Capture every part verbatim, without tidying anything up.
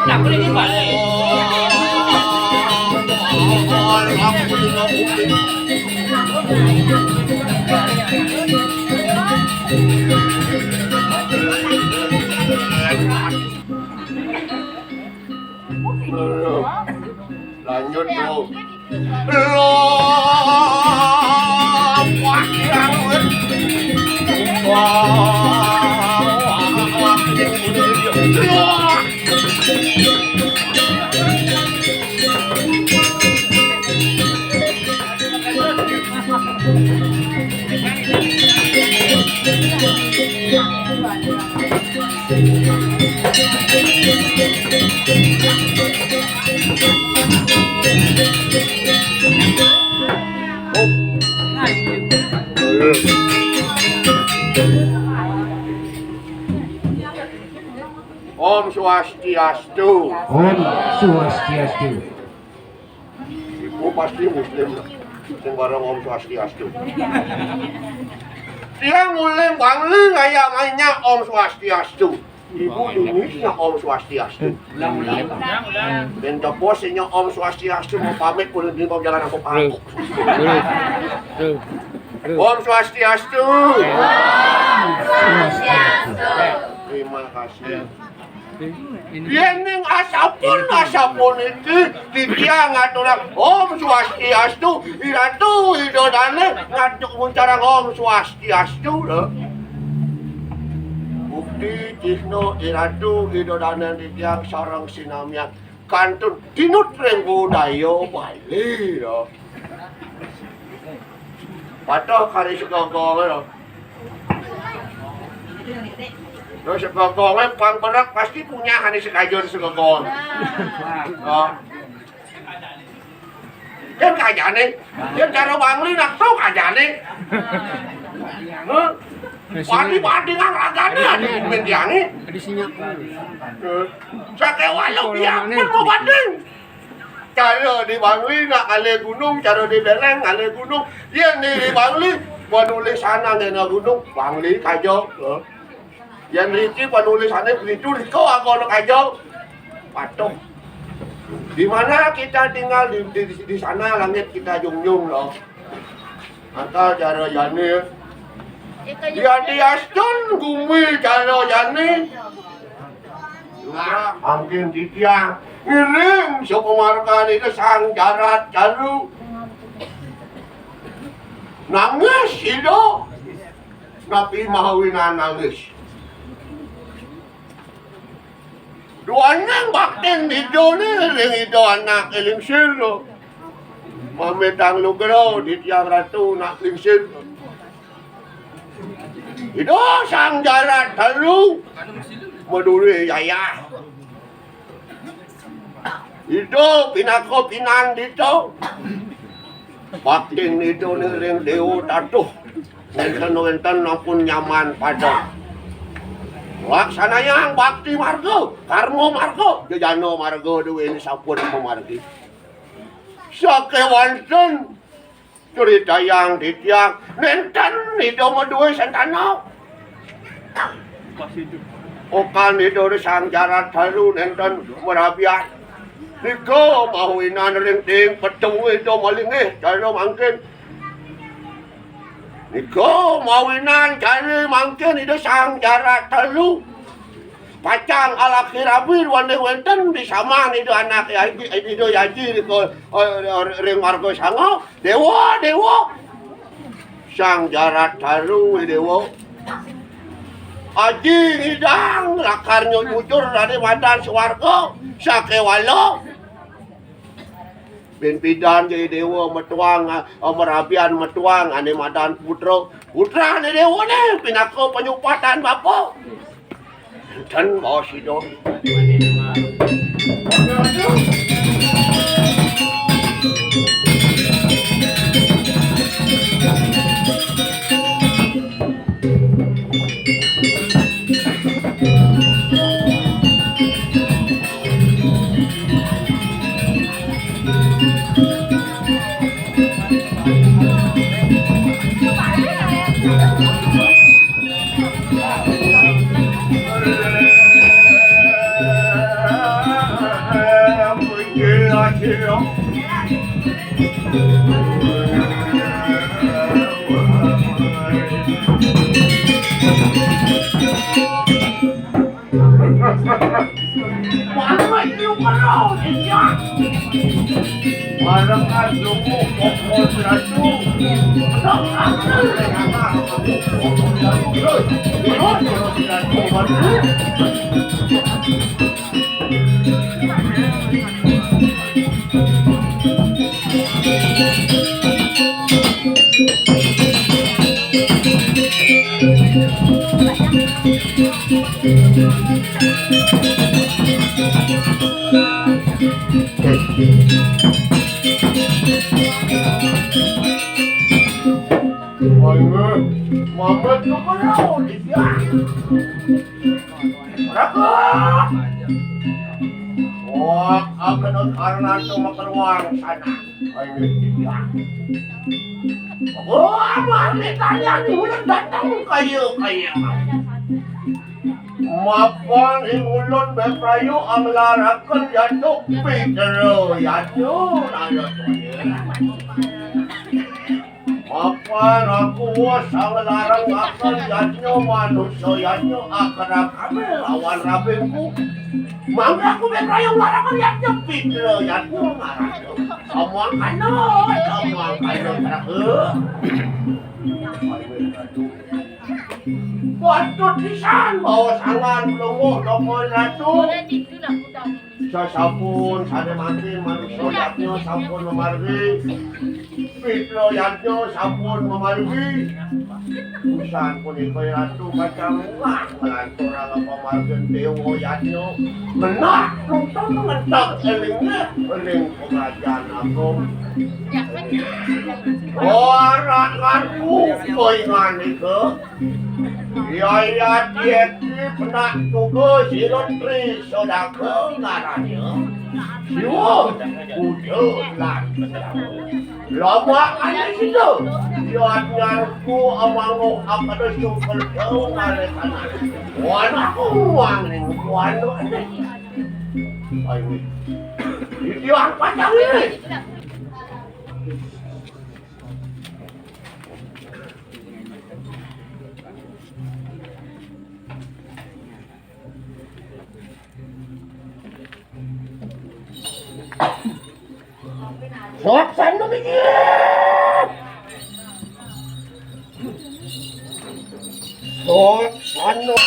Nah, boleh ni, Pak. Lanjut, Bu. Om Swastiastu. Om Swastiastu. Ibu pasti Muslim sing bareng Om Swastiastu. Tiang Muslim Bangli ngaya mainnya Om Swastiastu. Ibu Indonesia Om Swastiastu. Ben tepos inya Om Swastiastu mau pamit kulit di jalan aku pangkuk. Om Swastiastu. Terima kasih. Yéning asampun, asampun iki titiang ngaturang Om Swastiastu, Iratu Ida Dané ngatur nguncarang Om Swastiastu lho. Bukti cihna Iratu Ida Dané titiang sareng sinamian kantun tinut ring budaya Bali lho. Patuh kari segogongé lho. Terus segogongé pang berat pasti punya ané sekajur segogong. Oh. Kan kajané, kan cara Bangli nak tuh kajané. Hah? Pati-pati kan ragané ada kumin tiangé. Sakéwala biar pun mau banding. Cara di Bangli nak ngalih gunung, cara di Beleng ngalih gunung. Yén di, di Bangli, penulisan nang gunung, Bangli kaja. Yén riki penulisané begitu, rika akoné kaja. Patuh. Di mana kita tinggal, di, di, di sana langit kita junjung, loh. Maka cara jani. Yadi astun gumi cara jani. Mangkin titiang ngiring sapamarkan Ida Sang Jarat Kalu. Nangis Ida. Napi mawinan nangis? Duaning baktin Ida né ring Ida anak lingsir. Mamitang lugra di tiang ratu nak lingsir. Ida Sang Jarat Kalu maduri yayah. Ida pinaka pinandita. Baktin Ida né ring déwa tatuh. Nénten-nénten ampun nyaman pada. Laksanayang bakti marga, karma marga, jajana marga duwéné sampun mamargi. Sakéwanten Critayang titiang, nénten Ida madué sentana. Okan Ida Sang Jarat Kalu nénten marabian. Nika mawinan ring ting petung Ida malinggih cara mangkin. Nika mawinan cara mangkin Ida Sang Jarat Kalu. Pacang alaki rabi duaning wénten bisaman Ida anak yaji, Ida yaji nika, eh, ring marga sanga. Déwa, déwa. Sang Jarat Kalu, déwa. Aji ngidang lakar nyujur ané madan swarga sakéwala. Bin pidan jadi déwa metuang, eh, marabian metuang ané madan putra. Putrané déwané pinaka panyupatan bapa. Ten bawa sidong. Parang aduh, pokok satu. Ayo, mampet lu kalau dia. Raga. Wah, aku nut karena tuh mau keluar sana. Ayo, dia. Wah, mari kalian udah datang kayu kayu. Mapan ing ulun beprayu anglaraken yaduk Pedro yaduk ayo. Mapan aku wus anglaraken yadnya manusa yadnya akrab kami lawan rabingku. Mangga aku beprayu anglaraken yaduk Pedro yaduk ngarana. Sombong kanut, sombong kanut, Prabu. Patut pisan bawa sangan pelungguh toko ratu. Sasampun sane mangkin manusa yadnya sampun mamargi. Pitra yadnya sampun mamargi. Usan punika ratu kacang ngah ngelanturang pamargin dewa yadnya. Menah nonton ngentak elingnya eling pengajaan agung. Warakanku koingan nika. Yayat yeti penak tugas ilun tri sodaka ngaranya. Siwa kuda lan lomak ane sida. Yat nyanku amanguk akada sukul tau ngarekanan. Wanaku wangku anu ane. Ayo. Idian pacang ini. Sok sanu biji. Sok sanu.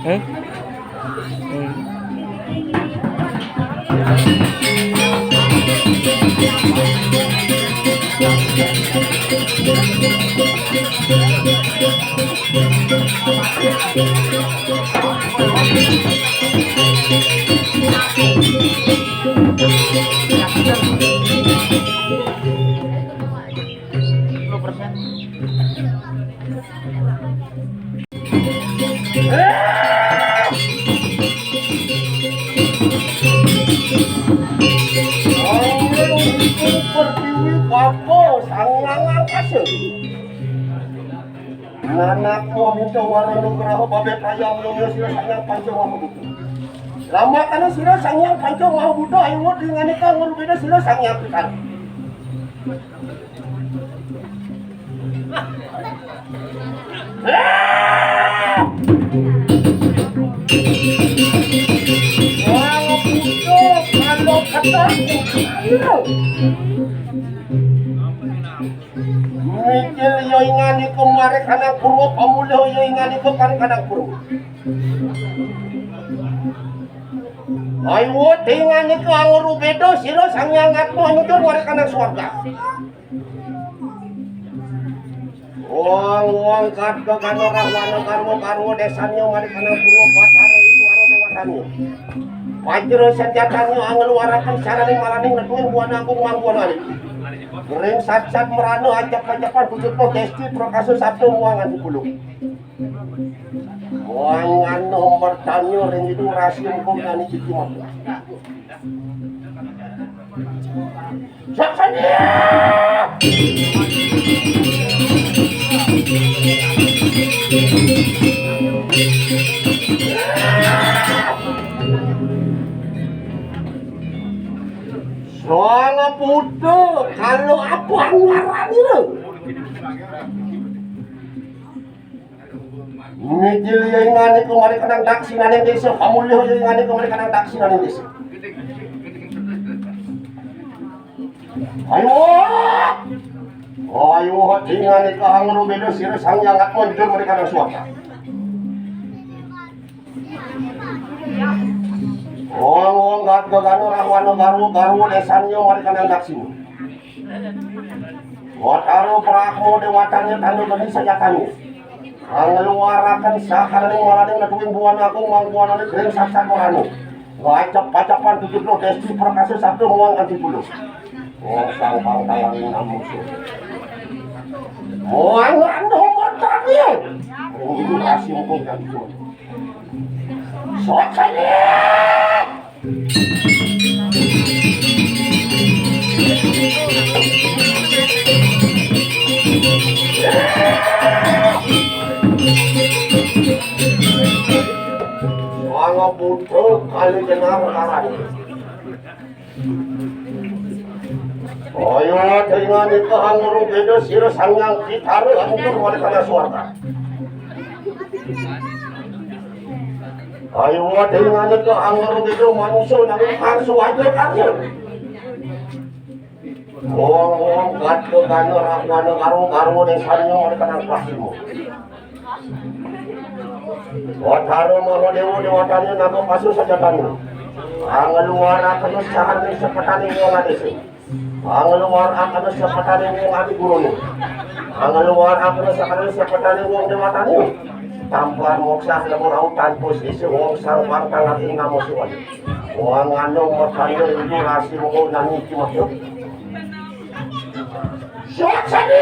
Eh? Pertiwi bapa Sang Hyang Angkasa. Nanak wa minta wara nugraha babet raya mulya sira Sang Hyang Panca Maha Buddha. Lamakana sira Sang Hyang Panca Maha Buddha, ayo ngut ringanika nguru beda sira Sang Hyang Pitara. Mikil ya inganika mari kanang purwa, pamulih ya inganika mari kanang purwa. Ayo, tinganika anguru beda sira Sang Hyang Atma nyudur mari kanang swarga. Wong, wong, kadka gana rahwana garwa garwa desanya mari kanang purwa Batara Iswara dewatanya. Wajra senjatanya angluaraken saraning maraning neduhing buana agung mangguana alit. Gering satsat merana acep-acepan tujuh puluh desti prakasa sabda muang anti puluh. Muang anu mertanya ring idu rasi mukung kani ciki mabuk. Saksanya! Soal putu, kalau apa ngarannya? Mijil ya inganika mari kanang daksinaning desa, pamulih ya inganika mari kanang daksinaning desa. Ayo. Ayo, inganika anguru beda sira Sang Hyang Atma nyudur mari kanang swarga. Wong, wong, gat gegana rahwana garwa garwa desanya mari kanang daksina. Watara Brahma dewatanya tanda geni sajatanya. Angluaraken sahananing maraning neduhing buana agung mangguanane gering saksat marana. Wacep-wacepan tujuh puluh desti prakasa sabda muang anti puluh. Wong sang pang talang namusu. Muang anu matane. Wong ibu rasi mukung dan puluh. Sokane. Wala putu kali jenar karang. Ayo, dengan itu anggur beda sira Sang Hyang Kitara hancur pada kana suarga. Ayo, dengan itu anggur beda manusia nang harus wajar aja. Wong-wong gatra gana rawana karo karo desa nyo pada kana pasimu. Watara Mahadewa dewatane naga pasu sajatane. Angeluarakena sahane sepetane wong adese. Angeluarakena sepetane wong adi gurune. Angeluarakena sakane sepetane wong dewatane. Tampar moksa lemur au tanpa sisa wong sang pangkang ati namo suwani. Wong anu mertanda ibu rasi moko nani iki maksud. Suwat sadi!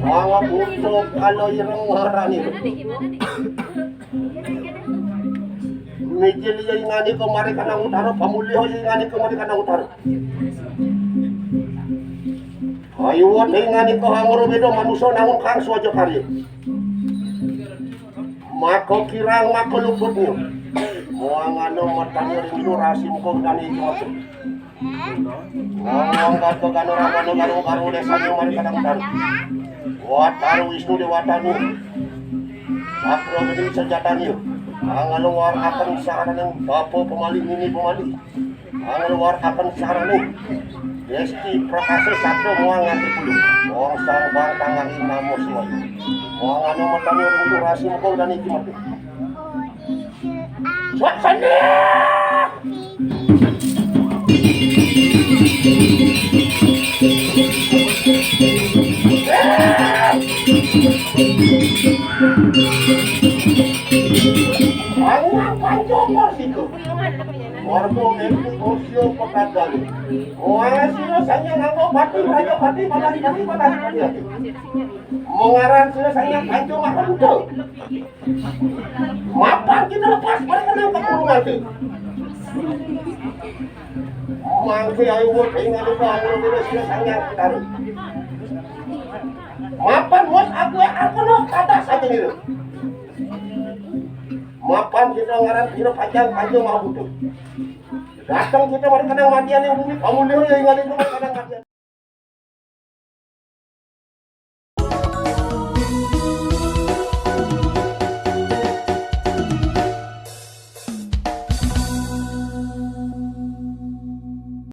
Sangat untuk kalau ireng ngarani. Mikil iya ingani kemari kanang utara, pamulih iya ingani kemari kanang utara. Ayo, ingani ko anggur beda manusia namun kang suaja karya. Maka kirang, maka luputnya. Muangana matanya rindu rasi muka udane itu. Ngomong kata kanu ramana kanu kanu desa nyumar kadang-kadang. Wataru Wisnu Dewatani. Sakra gede senjatanya. Angeluar akan sahananing bapa pemali mini pemali. Angeluar akan sarane. Desti Prakasa Sabda muang nganti puluh. Wong sang bang tangan namo suwai. Wong anu matanya rindu rasi muka udane iki mati. Suwat sandi! Panjang panjang situ. Warga Mempik Osio Pekadali. Wah, sira sanya nganggo pati, raja pati, pati, pati, pati. Mengaran sira sanya kanjeng maha muda. Mapan kita lepas, mereka nang kekurungan tu. Mangke ayo buat ingat itu, ayo kita sira sanya taruh. Mapan buat aku, aku no kata satu ni. Mapan kita ngaran kira panjang, panjang maha muda. Datang kita pada kadang matian yang bumi, kamu lihat yang ingat itu pada kadang